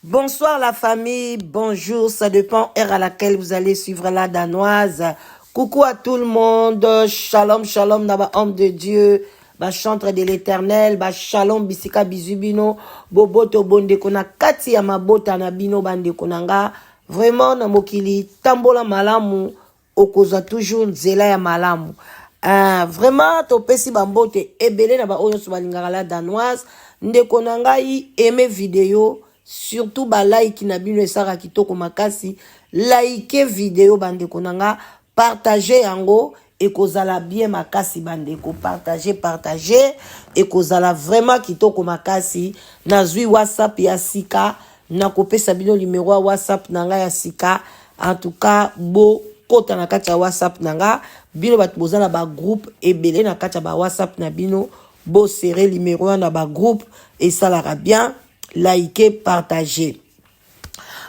Bonsoir la famille, bonjour, ça dépend heure à laquelle vous allez suivre la Danoise. Coucou à tout le monde, shalom, shalom, naba homme de Dieu, ba chantre de l'éternel, ba shalom bisika bizu bino, boboto bondeko na kati ya mabota na bino bandeko na nga. Vraiment na mokili tambola malamu, okozwa toujours nzela ya malamu. Vraiment topesi bambote ebele na baoyo nyonso balingaka la Danoise. Ndeko na ngai, aime video, surtout balike na bino esaka kitoko makasi. Like video bandeko na nga, partage yango, ekozala bien makasi bandeko. Partage, partage, ekozala vraiment kitoko makasi. Nazwi WhatsApp ya sika, nakopesa bino numero ya WhatsApp na ngai ya sika. En tout cas bokota na kati ya WhatsApp na nga. Bino bato boza na bagroupe ebele na kati ya bawhatsapp na bino, bosere numero wana na bagroupe, esalaka bien. Like, partage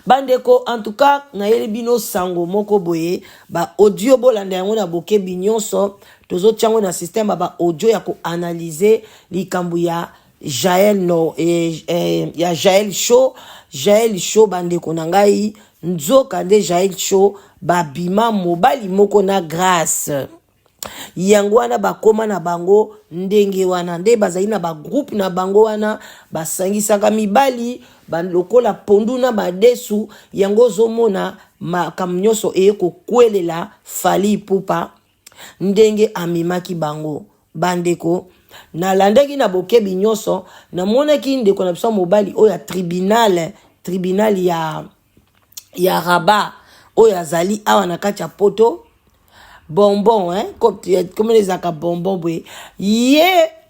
bandeko. En tout cas nayeli bino sango moko boye, baaudio, bolanda yango na bokebi nyonso. Tozotia yango na système ya baaudio ya koanalyse likambo ya Jael, no, ya Jael Show. Jael Show, bandeko na ngai, nzoka nde Jael Show babima mobali moko na Grâce. Yango wana bakóma na bango ndenge wana, nde bazali na bagroupe na bango wana, basangisaka mibali lokola pondu na badesu. Yango ozomona makambo nyonso eye kokwelela Fally Ipupa ndenge amemaki bango. Bandeko, nalandaki na bokebi nyonso, namonaki ndeko na biso mobali oyo ya tribunal ya Rabat, oyo azali awa na kati ya Poto, Bonbon, hein? Comme ezalaka Bonbon boye, ye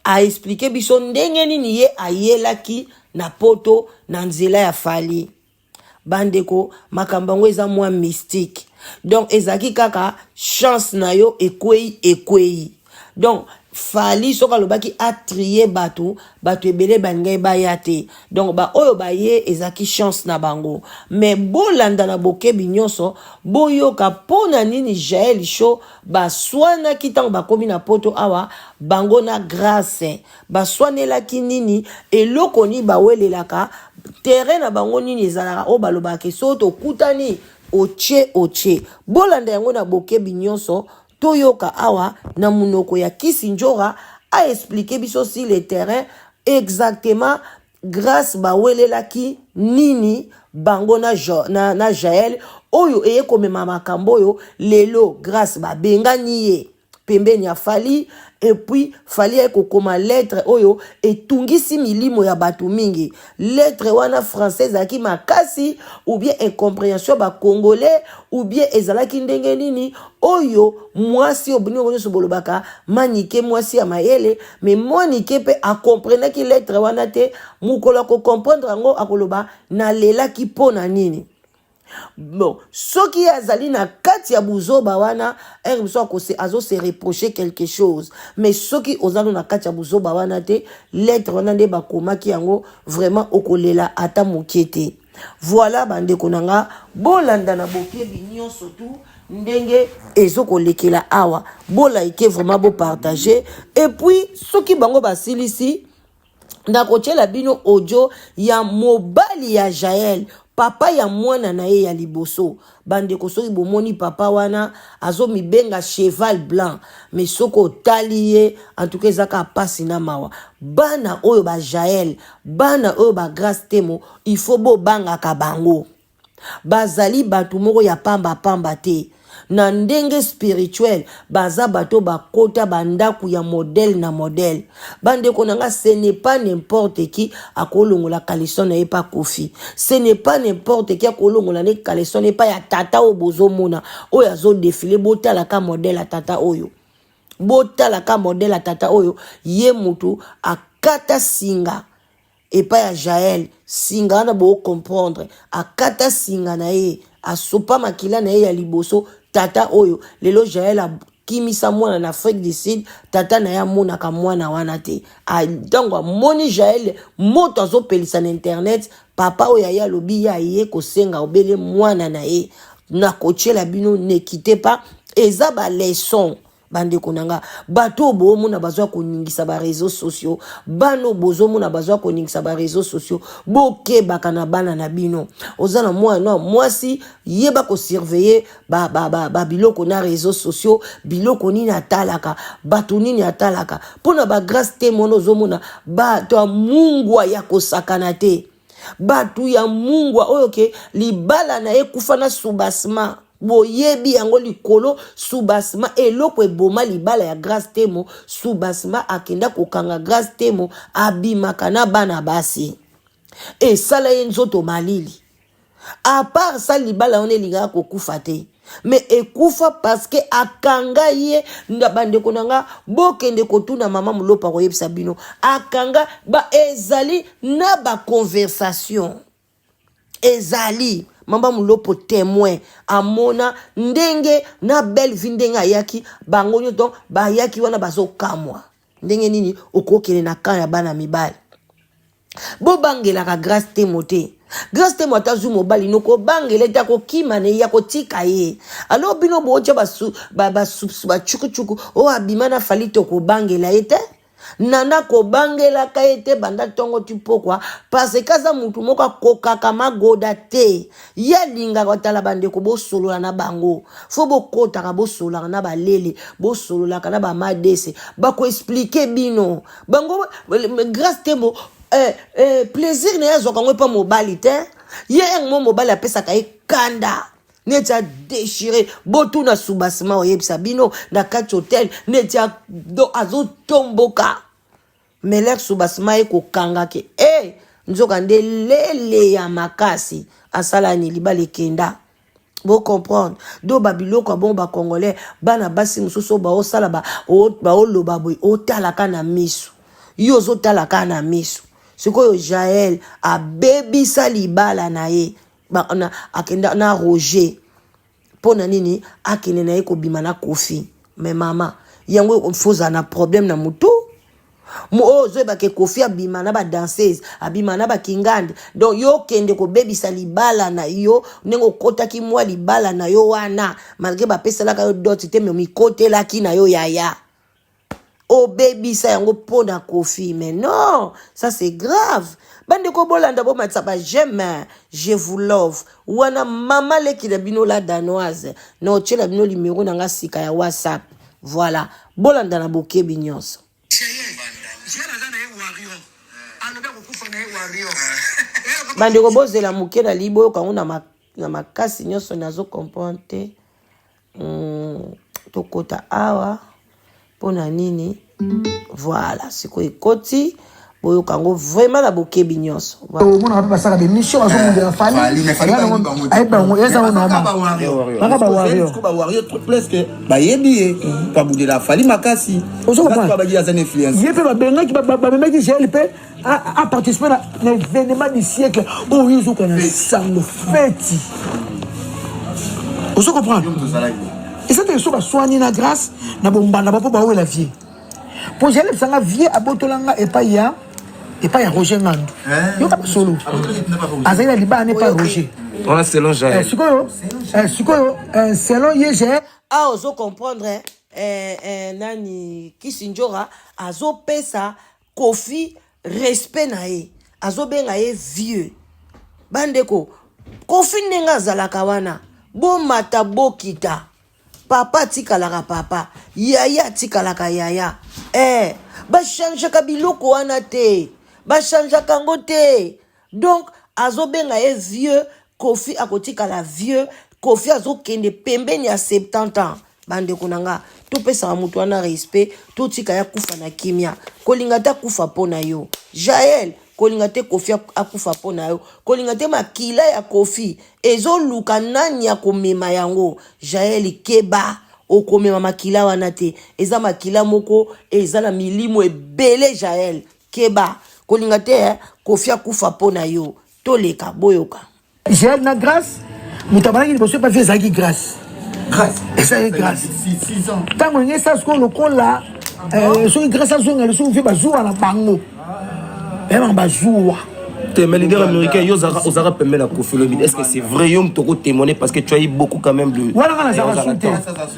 aexpliquer biso ndenge nini ye ayelaki na Poto na nzela ya Fally. Bandeko, makambo yango eza mwa mystique. Donc ezalaki kaka chance na yo ekwei, ekwei. Donc Fally soki alobaki atrier bato, bato ebele balingai baya te. Donc baoyo baye ezalaki chance na bango. Mais bolanda na bokebi nyonso, boyoka mpo na nini Jael Show baswanaki ntango bakomi na Poto awa. Bango na Grâce baswanelaki nini? Eloko nini bawelelaka? Terrain na bango nini ezalaka oyo balobaka soki tokutani otie otie? Bolanda yango na bokebi nyonso. Toyoka awa na monoko ya Kisi Njora, aexpliquer biso sur le terrain exactement Grâce bawelelaki nini bango na Jael, oyo eye komema makambo oyo lelo Grâce babengani ye pembeni ya Fally. Et puis Fally aye kokoma lettre oyo etungisi milimo ya bato mingi. Lettre wana, français ezalaki makasi ou bien incompréhension bacongolais ou bien ezalaki ndenge nini? Oyo mwasi oyo bino nyonso bolobaka Manike, mwasi ya mayele, mais Manike mpe akomprenaki lettre wana te. Mokolo akocomprendre yango, akoloba nalelaki mpo na nini. Bon, soki ye azali na kati ya buzoba wana, ere mosusu azose reprocher quelque chose. Mais soki oza no na kati ya buzoba wana te, lettre wana nde bakomaki yango, vraiment okolela ata moke te. Voilà bandeko na nga, bolanda na bokebi nyonso tu ndenge ezokolekela awa. Bolike vraiment, bopartage. Et puis soki bango basilisi, nakotiela bino audio ya mobali ya Jael, papa ya mwana na ye ya liboso. Bandeko, soki bomoni papa wana azomibenga cheval blanc, mais soki otali ye, en tout cas eza kaka mpasi na mawa. Bana oyo bajael, bana oyo bagrâce Temo, il faut bobangaka bango. Bazali bato moko ya pambapamba te na ndenge spirituel. Baza bato bakota bandako ya modèle na modèle. Bandeko na nga, ce n'est pas n'importe qui akolongola caleçon na ye pa Kofi. Ce n'est pas n'importe qui akolongola ne caleçon na ye pa ya tata oyo bozomona oyo azodéfiler. Botalaka modèle ya tata oyo, botalaka modèle ya tata oyo. Ye motu akata singa epai ya Jael. Singa wana bocomprendre, akata singa na ye, asopa makila na ye ya liboso. Tata oyo lelo Jael akimisa mwana na Afrique du Sud, tata na ye amonaka mwana wana te. Ntango amoni Jael moto azopelisa na internet, papa oyo aye alobi ye aye kosenga obele mwana na ye. Nakotiela bino, ne quittez pas, eza baleçon. Bandeko na nga, bato oyo boomona bazwa koningisa ba réseaux sociaux, bana oyo bozomona bazwa koningisa ba réseaux sociaux, bokebaka na bana na bino. Oza na mwana na mwasi, yeba kosurveiller ba, ba, ba, ba biloko na réseaux sociaux, biloko nini atalaka, bato nini atalaka. Mpo na ba Grâce Temo wana ozomona bato ya mungwa ya kosakana te, bato ya mungwa oyo ke libala na ye kufa na soubassement. Boyebi yango likolo soubassement, eloko eboma libala ya Grâce Temo. Soubassement akenda kokanga Grâce Temo abimaka na bana basi, esala ye nzoto malili. À part ça, libala wana elingaka kokufa te, mais ekufa parce que akanga ye. Na bandeko na nga, bokende kotuna mama Molopo, akoyebisa bino. Akanga ba ezali na baconversation, ezali mama Molopo témoin, amona ndenge na belle vie, ndenge ayaki bango nyonso. Donc bayaki wana bazokamwa ndenge nini okokende na camp ya bana mibali. Bobangelaka Grâce Temo te. Grâce Temo ata azwi mobali, nokobangela ete akokima na ye, ya kotika ye. Alors bino bootya bacukucuku oyo abima na Fally te, okobangela ye te. Nana kobangelaka ye te banda ntongo ti pokwa, parce que aza mutu moko akokaka magoda te. Ye alingaka tala bandeko, bosolola na bango. Fo bokotaka, bosololaka na balele, bosololaka na bamadese, bakoexpliquer bino bango. Grâce Temo, plaisir na ye azwaka yango epa mobali te. Ye yango mobali apesaka ye kanda neti adéchiré. Botuna soubassement, oyebisa bino na kati hotel neti azotomboka. Meler soubassement ye kokanga ke e nzoka nde lele ya makasi asalani libala ekenda. Bocomprendre do babiloko ya bongo. Bacongolais, bana basi mosusu oyo baosala, baoloba boye, otalaka na miso, yo ozotalaka na miso. Sikoyo Jael abebisa libala na ye, akenda na Roger. Mpo na nini akende na ye kobima na Kofi? Mais mama, yango fozala na problème na motu oyo ozoyebake Kofi abima na badanseuse, abima na bakingande. Donc yo okende kobebisa libala na yo ndenge okotaki mwa libala na yo wana, malgré bapesalaka yo dot te, mais mikotelaki na yo yaya, obebisa yango mpo na Kofi. Mais non, ça c'est grave. Bandeko, bolanda, bomatisa baj'aime, je vous love. Wana mama leki na bino la Danoise, na otiela bino limero na nga sika ya WhatsApp. Voilà, bolanda na bokebi nyonso. Jael aza na ye warrior, alobi akokufa na ye warrior. Bandeko, bozela moke na li boyoka yango na makasi nyonso. Nazocomprendre te. Tokota awa mpo na nini? Voilà, sikoyo ekoti, boyoka yango vraiment na bokebi nyonso. Omonaka mpe basalaka bémission, bazomundela Fally, ayebi bango, eza normal, baka bawarrior. Bawarrior presque bayebi ye po abundela Fally makasi. Baki aza na influence. Ye mpe babengaki, bamemaki Jael mpe aparticipe na événement du siècle oyo ezoka na sango feti. Ozo comprendre, eza te so baswani na Grâce na bombanda ba mpo bawela vie, mpo Jael ebisanga vie abotolanga epai ya Roger Ngandu. Yoka basolo, azali na libala na epai ya Roger. Wana selon Jael. Sikoyo selon ye Jael. Awa ozo comprendre nani Kisinjora azopesa Kofi respect na ye, azobenga ye vieux. Bandeko, Kofi ndenge azalaka wana, bomata bokita, papa atikalaka papa, yaya atikalaka yaya. Bachangeaka biloko wana te, bachangeaka yango te. Donc azobenga ye vieux. Kofi akotikala vieux. Kofi azokende pembeni ya 70 ans. Bandeko na nga, topesaka moto wana respect, totika ya kufa na kimia. Kolinga te akufa mpo na yo, Jael. Kolinga te Kofi akufa mpo na yo. Kolinga te makila ya Kofi ezoluka nani ya komema yango. Jael, keba, okomema makila wana te. Eza makila moko eza na milimo ebele. Jael, keba, kolinga te Kofi akufa mpo na yo. Toleka, boyoka. Jael na Grâce, moto abandaki liboso epa vie ezalaki Grâce, ezalaki Grâce. Ntango ndenge esala sikoyo lokola soki Grâce azonga lisusu vie, bazuwa na bango, bayebaka bazuwa. Te, mais leader américain, yo ozalaka ozalaka pembeni na Koffi Olomide. Est-ce que c'est vrai yo moto oko témoigner parce que tu as eu beaucoup quand même de Wana nga nazalaka su te.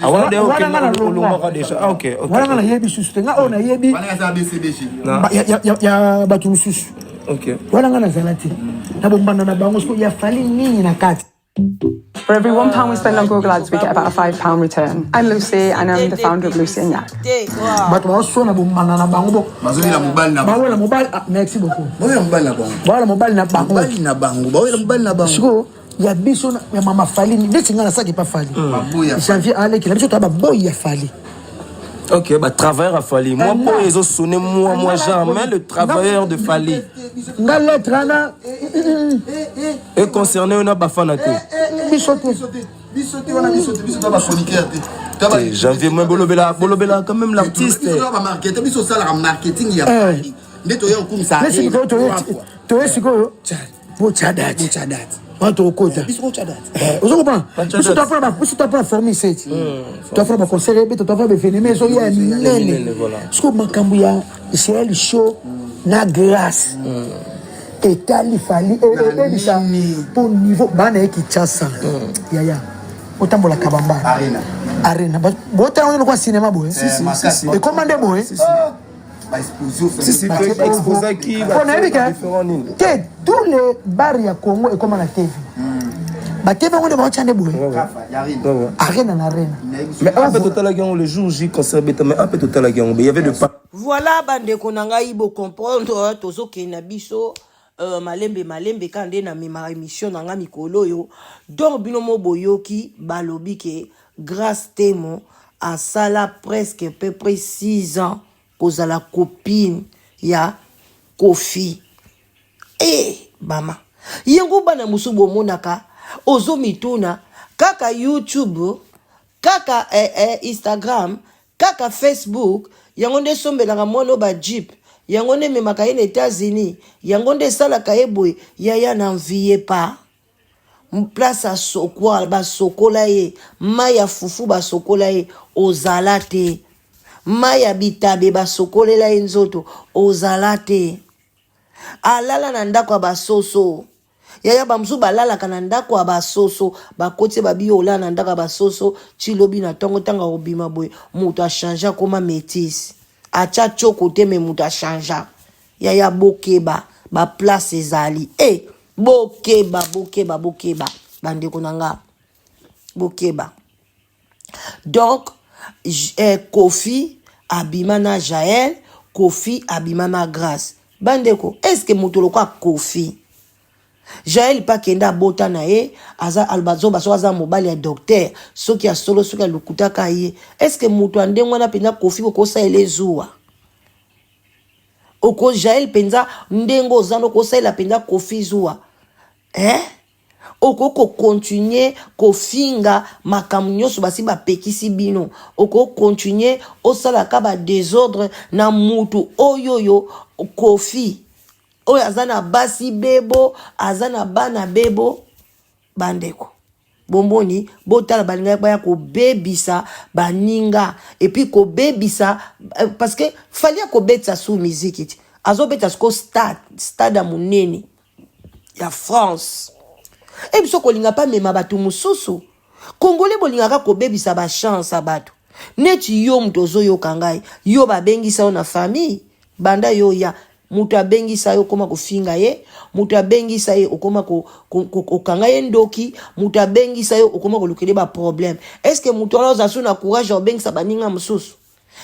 Ah wana d'ailleurs Wana nga nalongwa. olongwaka déjà. Ah OK, OK. Wana nga nayebi susu te. Nga oyo nayebi Wana eza BCBG. ya bato mosusu. OK. Wana nga nazala te. Na bombanda na bango sikoyo ya Fally nini na kati. For every £1 we spend on Google Ads, we get about a £5 return. I'm Lucy, and I'm the founder of Lucy and Yak. Bato bazoswana bombanda na bango bo. Bazowela mobali na bango. Bawela mobali ah, merci beaucoup. Bawela mobali na bango. Bawela mobali na bango. Mobali na bango. Bawela mobali na bango. Sikoyo ya biso ya mama Fally neti nga nasaki pa Fally. Baboyi ya Janvier aleki na biso toya baboyi ya Fally. Ok, bah travailleur à Fally. Moi, Eh, pour les autres sonner, moi, moi, jamais le travailleur de Fally. Nga lettre wana Et concerné, on a bafana te. Biso te. Biso te wana biso te biso to ba chroniqueur te. To ba Te, Janvier, moi, bolobela, bolobela quand même l'artiste. Biso to ba marketeur biso salaka marketing ya Eh. Fally. Nde toya kokumisa. Neti sikoyo toye sikoyo botya date. Botya date. Wana tokokota. Biso botya date. Ozo comprendre? Batya Biso date. toafona biso toafona formule 7. Toafona baconcert ebeta, toafona baévénement ezoya Minene, minene. voilà. Sikoyo makambo ya Israel show na Grâce etali Fally ebebisa mpo niveau bana ye Kinshasa yaya otambolaka bamba Arena. Arena botala ngo lokwa cinéma boye makasi. ekoma nde boye. Ba explosion. Si, si, exposaki, Mpo nayebi ke différent nini. te tous les bar ya Congo ekoma na TV, batv yango nde baotya nde boye. Ya Arena. Arena na arena. Mais un peu total le jour J concert beta, mais un peu total il y avait le pas. Voilà, bandeko na ngai, bocomprendre tozokende na biso malembe malembe kaka nde na memaka émission na ngai mikolo oyo. Donc bino mo boyoki balobi ke Grâce Temo asala presque peu près 6 ans kozala copine ya Koffi. E bama yengo bana mosusu bomonaka ozomituna kaka YouTube, kaka Instagram, kaka Facebook, yango nde esombelaka mwana oyo bajeep, yango nde ememaka ye na États-Unis, yango nde esalaka ye boye. Yaya, na envie pas place asokwa basokola ye mai ya fufu, basokola ye ozala te, mai ya bitabe basokolela ye nzoto ozala te, alala na ndako ya basoso. Yaya, bamosusu balalaka na ndako ya basoso, bakoti babi yo olala na ndako ya basoso ti lobi na ntongo. Ntango akobima boye, moto achange, akoma métise, atya tioko te, me moto achangea. Yaya, bokeba, baplace ezali e bokeba, bokeba, bokeba, bandeko na nga, bokeba. Donc Koffi abima na Jael, Koffi abima na Grâce. Bandeko, est-ce moto lokwa Koffi, Jael mpe akende abota na ye, aza aloba soki aza mobali ya docteur, soki ya solo, soki alukutaka ye, est-ce moto ya ndenge wana mpenza Koffi kokosalela ezuwa oko Jael mpenza ndenge oza na okosalela mpenza Koffi zuwa, eh? Okoki kocontinuer kofinga makambo nyonso basi bapekisi bino, okoki continuer osalaka badésordre na mutu oyo oyo Koffi oyo aza na basi bebo, aza na bana bebo. Bandeko, bomboni botala, balingaki baya kobebisa baninga et puis kobebisa parce que Fally akobetisa su miziki ti azobeta siko stade, stade ya monene ya France. E biso kolinga mpe amema bato mosusu. Kongole bolingaka kobebisa bachance ya bato. Neti yo moto ozoyoka ngai, yo babengisa yo na famille, banda yo ya moto abengisa yo okóma kofinga ye, moto abengisa ye okóma kokanga ye ndoki, moto abengisa yo okóma kolukela ye baproblème. Est ce que moto wana oza so na courage ya kobengisa baninga mosusu?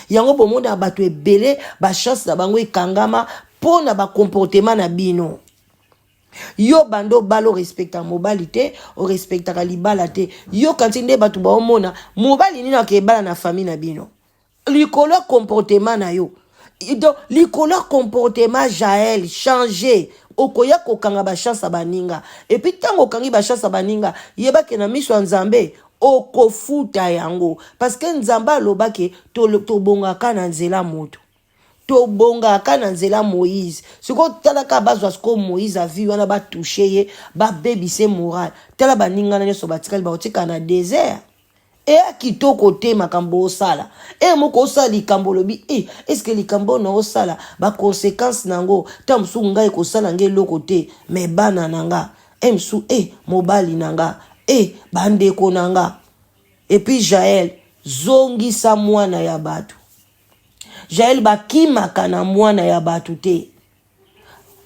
Yango bomona bato ebele bachance na bango ekangama mpo na bacomportement na bino. Yo banda obala, orespectaka mobali te, orespectaka libala te. Yo kanti nde bato baomona mobali nini akebala na famille na bino likolo ya comportement na yo. Donc likolo ya comportement, Jael, change. Okoya kokanga bachance ya baninga et puis ntango okangi bachance ya baninga, yebake na miso ya Nzambe okofuta yango, parce que Nzambe alobaki tobongaka na nzela moto, tobongaka na nzela Moïse. Sikoyo talaka bazwa sikoyo Moïse avi wana, batouche ye, babebise moral. Tala baningana nyonso batikali, bakotikala na désert. Eya kitoko te makambo osala. Heure moko osala likambo olobi eh est ce que likambo oyo naosala ba consequences na yango tango mosusu ngai ekosala ngai eloko te mais bana na nga eh mosusu eh mobali na nga eh ba ndeko na nga. Et puis Jael zongisa mwana ya batu. Jael bakimaka na mwana ya batu te.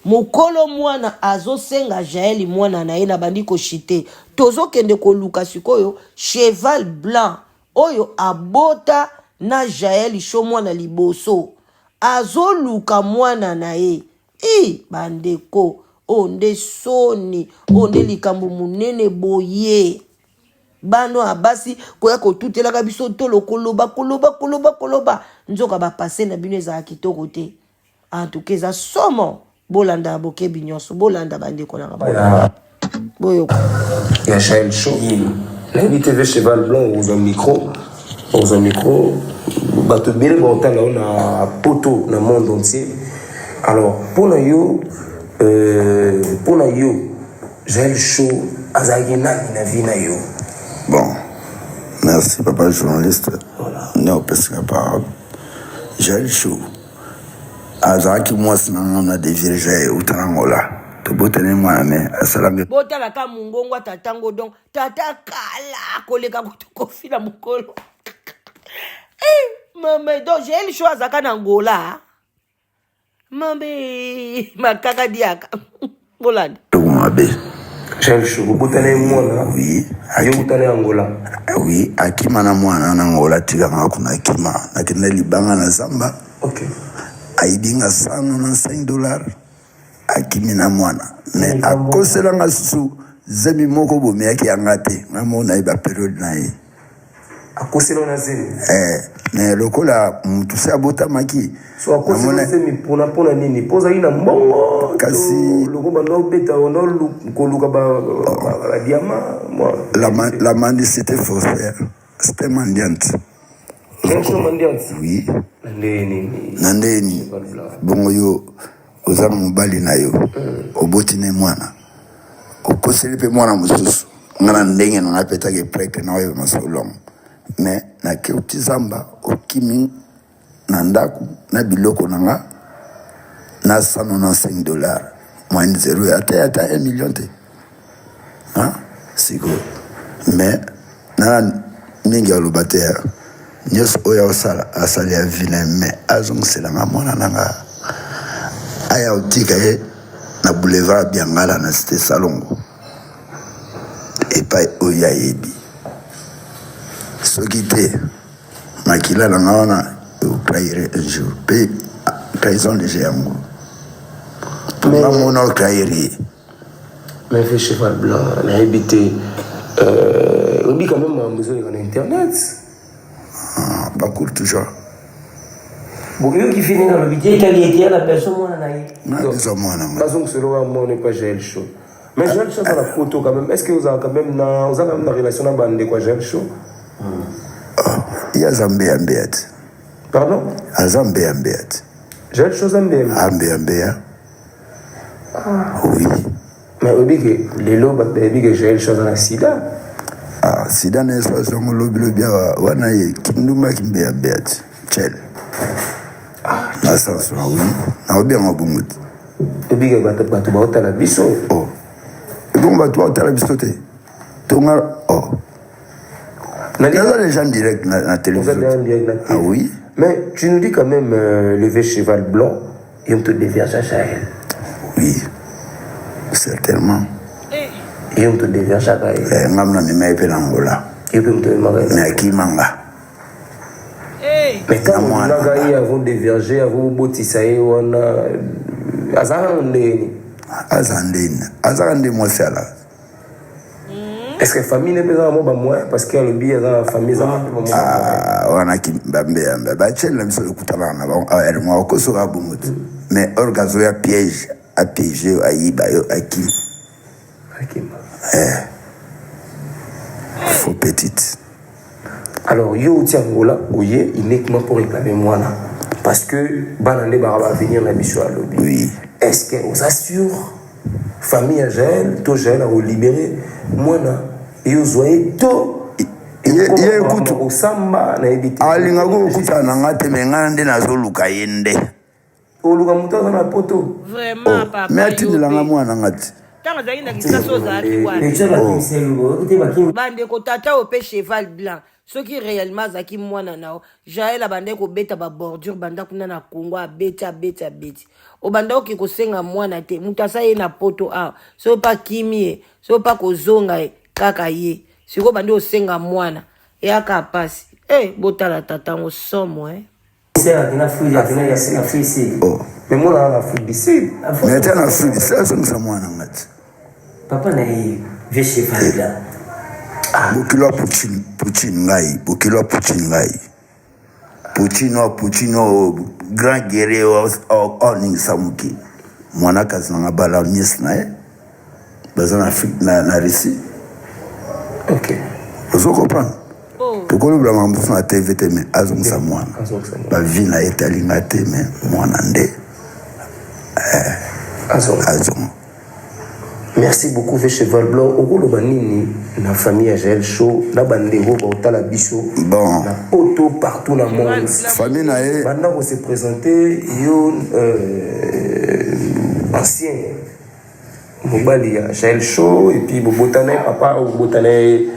Mukolo mwana azo senga jael mwana na ye na bandi ko chute tozo kende koluka sikoyo cheval blanc oyo abota na jael show mwana liboso azo luka mwana na ye ii ba ndeko oyo nde soni oyo nde likambo munene boye bana ya basi koya kotutelaka biso tolo koloba koloba koloba koloba nzoka ba passe na bino ezala kitoko te En tout cas eza somo bolanda na bokebi nyonso bolanda bandeko na nga boyoka ya Jael Show nayebi te ve cheval blanc okozwa micro okozwa micro bato ebele baotala yo na poto na monde entier alors mpo na yo euh, mpo na yo Jael Show azalaki nani na vie na yo bon merci papa journaliste voilà. nde opesaka parole Jael Show azalaki mwasi na nga na devierge ye uta na Angola tobotani mwana me asalami botala ka mungongo ya tata ngo donc tata kala koleka kutu kofi na mokolo eh, mama donc jael show azalaka na angola Mame makaka diaka bolanda. Eloko mabe. Jean Chou, obotana ye mwana. Oui. Yo obotana ye Angola. Oui, akima na mwana na Angola atika nga kuna akima. Nakenda libanga na zamba. Okay. Ayibi nga 195 dollars. Akimi na mwana. Mais akosela nga susu zemi moko bomeyaki ya nga te. Nga moko nayeba periode na ye. Akosela na zemi. Eh, mais lokola mutu se abotamaki. So akosela zemi pona pona nini? Po ozali na mbongo. Kasi loko banda obeta banda koluka ba ba diamant. La la mendicité forcée. C'était mendiante. Mendiante. Oui. Na ndenge nini? Na ndenge nini? Bongo yo oza na mobali na yo oboti ne mwana okoseli mpe mwana mosusu nga na ndenge na nga petaki prêtre na oyeba masolo yango mais nakeuti zamba okimi na ndako na biloko na nga na 195 dollars moyenne zero ata ata 1 million te sikoyo mais na mingi aloba te nyonso oyo aosala asali ya vilain mais azongisela nga mwana na nga aya otika ye na boulevard biangala na cité salongo epai oyo ayebi soki te makila na nga wana otrahire un jour mpe trahison deja yango mpo nga mona otrahire ye Mais vieux cheval blanc, nayebi te. Euh, oyebi quand même makambo ezoleka na internet. Ah, bacour toujours. boyoki fi ndenge alobi te etali ete ya na besoin mwana na ye besoin mwana nga bazongiselo wa mwana epa jael show mais jael show aza na poto quand même est ce que ozala quand même na oza quand même na relation na bandeko ya jael show ah, ye aza mbeya mbeya te pardon aza mbeya mbeya te jael show aza mbeya mbeya mbeya mbeya Ah. Oui. Mais oyebi ke lelo bato bayebi ke Jael Show aza na sida. Ah, sida na ye so azwango lobi lobi awa wana ye kindumba kimbeya mbeya ti chel. Ah, na sens na oui. Naobi yango bongo te. Oyebi ke bato bato baotala biso. Oh. Ebongo bato baotala biso te. Tonga oh. Naza déjà en direct na, na télévision. En direct na télé. Ah oui. Mais tu nous dis quand même euh, le vieux cheval blanc Yo moto devierge Jael. Oui, certainement. Yo moto deviergeaka ye. Eh, nga mna mema ye mpe na Angola. Yo mpe moto memaka ye. Mais akima nga. Mais ntango olingaka ye avant devierge avant obotisa ye wana azalaka nano ndenge nini? Aza ndeni, azalaka nde mwasi ala. Est ce que famille ne mpe eza na mwa bamoyen parce que alobi aza na famille eza mpe bamwa ah, wana bambeyamba bachele na biso ekutanaka na bango awa ah, mwa okosoka bongo te mais orga azoya piège apiege yo ayiba yo akima akima eh. faux petite alors yo outi angola oye uniquement pour réclamer mwana parce que bana nde baka baavenir na biso alobi oui. est ce que oza sûr Famille ya Jael to Jael ako libere mwana yo zwa ye to Ye kutu kosamba nayebi te. Alingaki kokutana na nga te, me nga nde nazoluka ye nde. Oluka moto aza na poto. Vraiment oh, papa. Me atindela nga mwana nga te. Ntango azalaki na Kinshasa ozalaki wapi? Oh. Bandeko tata oyo mpe cheval blanc soki réellement azalaki mwana na yo jael abandaki kobeta babordure banda kuna na congo abeti abeti abeti obanda oke kosenga mwana te moto asa ye na poto awa soki mpe akimi ye soki mpe akozonga ye kaka ye sikoyo obandi osenga mwana eyaka mpasi e eh, botala tata yango somo e eh. Oh. Mais mwana na Afrique du Sud. Mais ata na Afrique du Sud azongisa mwana nga te. Papa na ye vieux cheval là. Ah. Bokilo ya Poutine, Poutine ngai, bokilo ya Poutine ngai. Poutine oyo Poutine oyo grand guerrier oyo oningisa moke. Mwana kazi na nga bala nièce na ye. Baza na Afrique na, na Russie. Ok. Ozo comprendre? Oh. Tokolobela makambo mosusu na TV te mais azongisa mwana. Ba vie na ye etali nga te mais mwana nde eh, azonga. Merci beaucoup Vieux Cheval Blanc. Okoloba nini na famille ya Jael Show na bandeko baotala biso bon. na poto partout na monde. Famille na ye banda ko se présenter yo euh, ancien mobali ya Jael Show et puis bobotana ye papa bobotana ye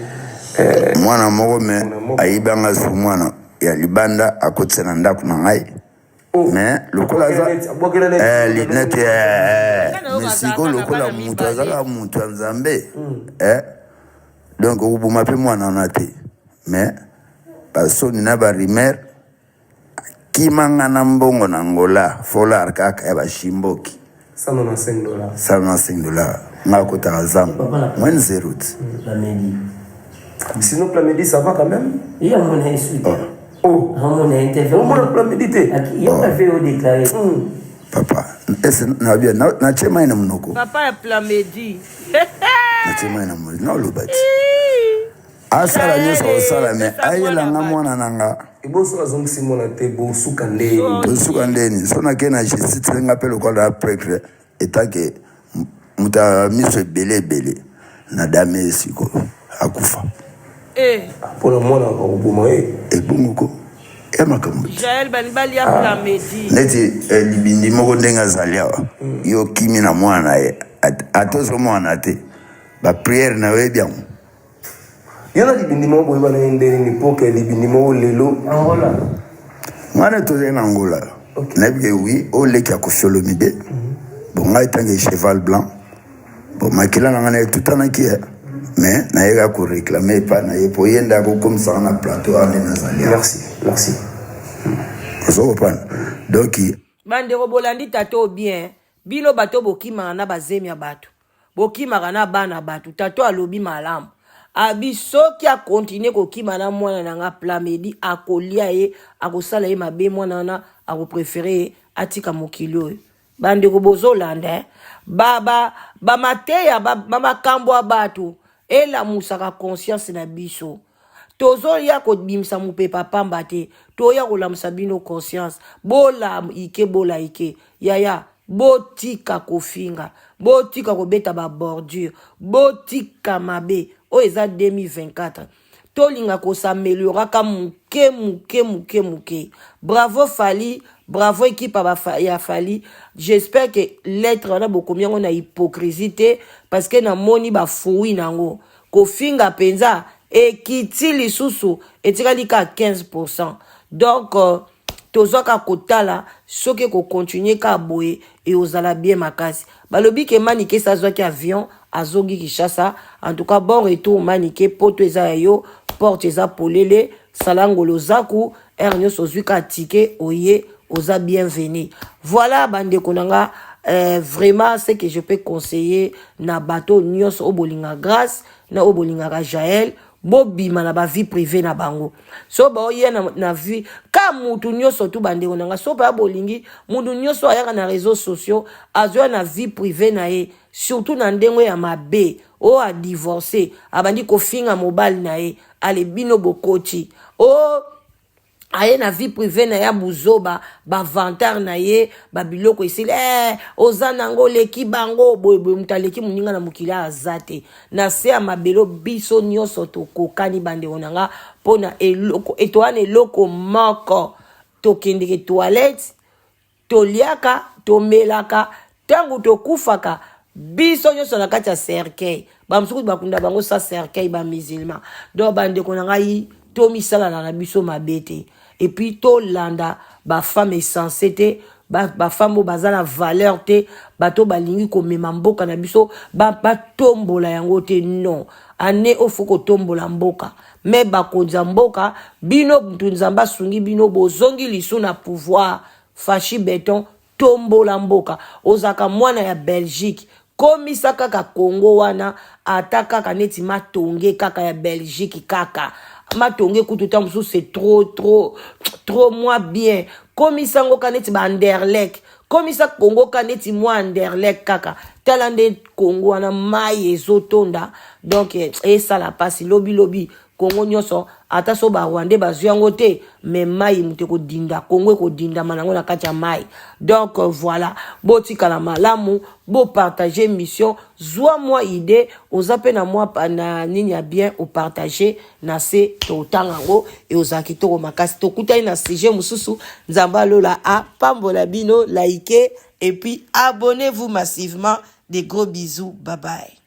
euh, mwana moko me ayibanga su mwana ya libanda akotisa na ndako na ngai oh. mais lokola aza eh, neti eh, eh, mais sikoyo lokola moto azalaka moto ya nzambe hmm. donc okoboma mpe mwana wana te mais basoni na barumeur Kima nga na mbongo na Angola folar kaka ya ba shimboki 195 dollars 195 dollars nga akotaka zamba moins zero ti sinon plamedi ça va quand même ye amona ye suite oh amona ye te omona plamedi te ye mpe o déclaré papa ese nabia natie mai na monoko papa ya plamedi natie mai na monoko naoloba ti asala nyonso akosala me ayela nga mwana na nga eboso azongisi mwana te bosuka ndeni bosuka ndeni so nake na justice te nga mpe lokola na pretre etake moto ya miso ebele ebele na dame ye sikoyo akufa eh. mpona mwana akoboma ye ebongo ko ya makambo ah. neti eh, libindi moko ndenge azali awa mm. yo kimi na mwana na ye ata ozomwana te bapriere na yo oyebi yango Yo na libindi moko boyebana ye nde nini mpo ke libindi moko lelo Angola. Ngai na tozali na Angola. Nayebi ke oui, oyo leki ya Koffi Olomide. Bon ngai tanke cheval blanc. Bon makila na ngai na etutanaki ye. Mais nayeka ko réclamer epai na ye mpo ye nde akokomisaka na plateau awa nde nazali. Merci, merci. Ozo comprendre? Donc Bandeko bolandi tata oyo bien bino bato bokimaka na bazemi ya bato Bokimaka na bana batu tata alobi malamu abi soki a continuer kokima na mwana na nga plamedi akolia ye akosala ye mabe mwana wana ako prefere ye atika mokili oyo bandeko bozolanda eh? ba, ba, ba mateya ba, ba makambo ya bato elamusaka conscience na biso tozoya kobimisa mopepa pamba te toya kolamusa bino conscience bola ike bola ike yaya Botika kofinga, botika kobeta ba bordure, botika mabe. Oyo eza 2024. Tolinga ko s'amelioraka muke muke muke muke. Bravo Fally, bravo equipe ya Fally. J'espère que lettre wana bokomi yango na hypocrisie te parce que namoni ba fruits nango. Kofinga penza ekiti lisusu etikali ka 15%. Donc euh, toza kaka kotala soki eko continuer kaka boye ekozala bien makasi balobi ke manike esi azwaki avion azongi kinshasa en tout cas bon retour manike poto eza ya yo porte eza polele sala ngolo zaku heure nyonso ozwi kaka ticket oye oza bienvenu voilà bandeko na nga euh, vraiment ce que je peux conseiller na bato nyonso oyo bolinga grâce na oyo bolingaka jael bobima na ba vie privée na bango so baoya na, na vie ka mutu nyonso tu bandeko na nga so paya bolingi mutu nyonso ayaka na réseaux sociaux azoya na vie privée na ye surtout na ndenge ya mabe oyo adivorce abandi kofinga mobali na ye ale bino bokoti o oh, Aye na vie privée na ya buzoba, bavantard na ye, babiloko esili. Oza nango, oleki bango boyeboye. Moto aleki moninga na mokili aza te na se ya mabelo. Biso nyonso tokokani, bandeko na nga, mpo na eloko etoa na eloko moko. Tokendeke toilette, toliaka, tomelaka. Ntango tokufaka, biso nyonso na kati ya cercueil. Bamosuku bakunda bango sa cercueil, bamusulman. Donc bandeko na ngai, tomisalana na biso mabe te, et puis tolanda bafemme insensé te, bafemme oyo baza na valeur te, bato balingi komema mboka na biso batombola yango te. Non, ane oyo faut kotombola mboka. Me bakonzi ya mboka, bino mutu Nzambe asungi bino, bozongi lisu na pouvoir. Fatshi Béton, tombola mboka. Ozalaka mwana ya Belgique, komisa kaka Congo wana ata kaka neti matonge kaka ya Belgique, kaka matonge kutu ta mosusu, c'est trop trop trop mwa bien. Komisa yango ka neti baAnderlecht, komisa Congo ka neti mwa Anderlecht kaka. Tala nde Congo wana, mai ezotonda. Donc esala mpasi lobilobi Kongo nyonso, ata so Barwandais bazwi yango te, me mai moto ekodinda, Kongo ekodindama nango na kati ya mai. Donc voilà, botikala malamu, bopartage mission. Zwa mwa idée, oza mpe na mwa na nini ya bien, opartage na se, totanga yango e ozala kitoko makasi. Tokutani na sujet mosusu. Nzambe alola apambola bino. Like et puis abonnez-vous massivement. Des gros bisous, bye bye.